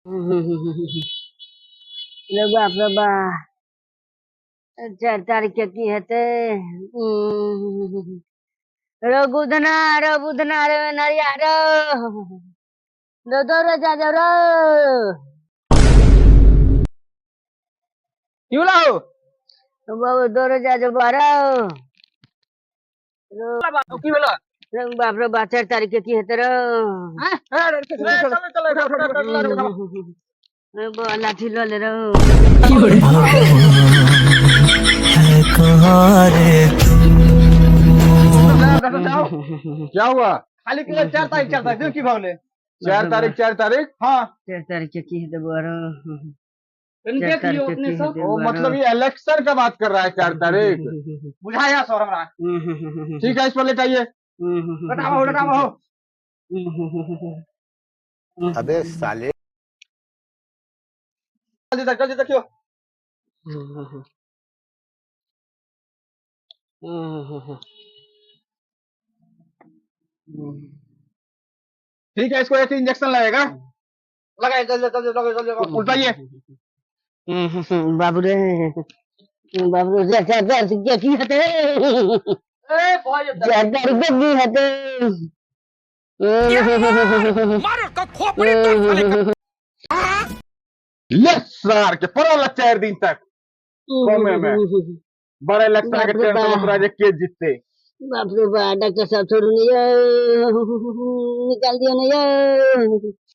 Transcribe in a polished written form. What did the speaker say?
रे बाप रे बा, 4 तारीख के की हेतै? रो बुधना, रो बुधना, रे नरिया, रो रो दौड़े जा जा रो। क्यों लाओ बाबू दौड़े जा जा बारो। की भेलो? रे बाप रे बा, 4 तारीख के की हेतै रो? लाठी ल ले रो। क्या हुआ? खाली के 4 तारीख, 4 तारीख की भावले? 4 तारीख, 4 तारीख। हाँ। 4 तारीख के की हेतै बारो? देख लियो अपने सब। ओ मतलब ये इलेक्शन का बात कर रहा है, 4 तारीख। बुझाया सर हमरा। ठीक है, इस पर लेटाइए। लटाओ, लटाओ। अबे साले। जल्दी तक, जल्दी देखियो। ठीक है, इसको एक इंजेक्शन लगेगा। लगाइए, जल्दी, जल्दी, जल्दी, जल्दी, जल्दी। उल्टाइए। बाबू रे, बाबू रे, 4 तारीख के की हेतै? ए, भय जेतै। 4 तारीख के की हेतै? मारो का खोपड़ी तोड़ साले का। ले सार के पड़ो 4 दिन तक कमे में। बड़े इलेक्शन के टेंशन में तोरा जे के जीतते। बाप रे बा, डॉक्टर साहब छोड़ू नहीं, निकाल दियो नहीं।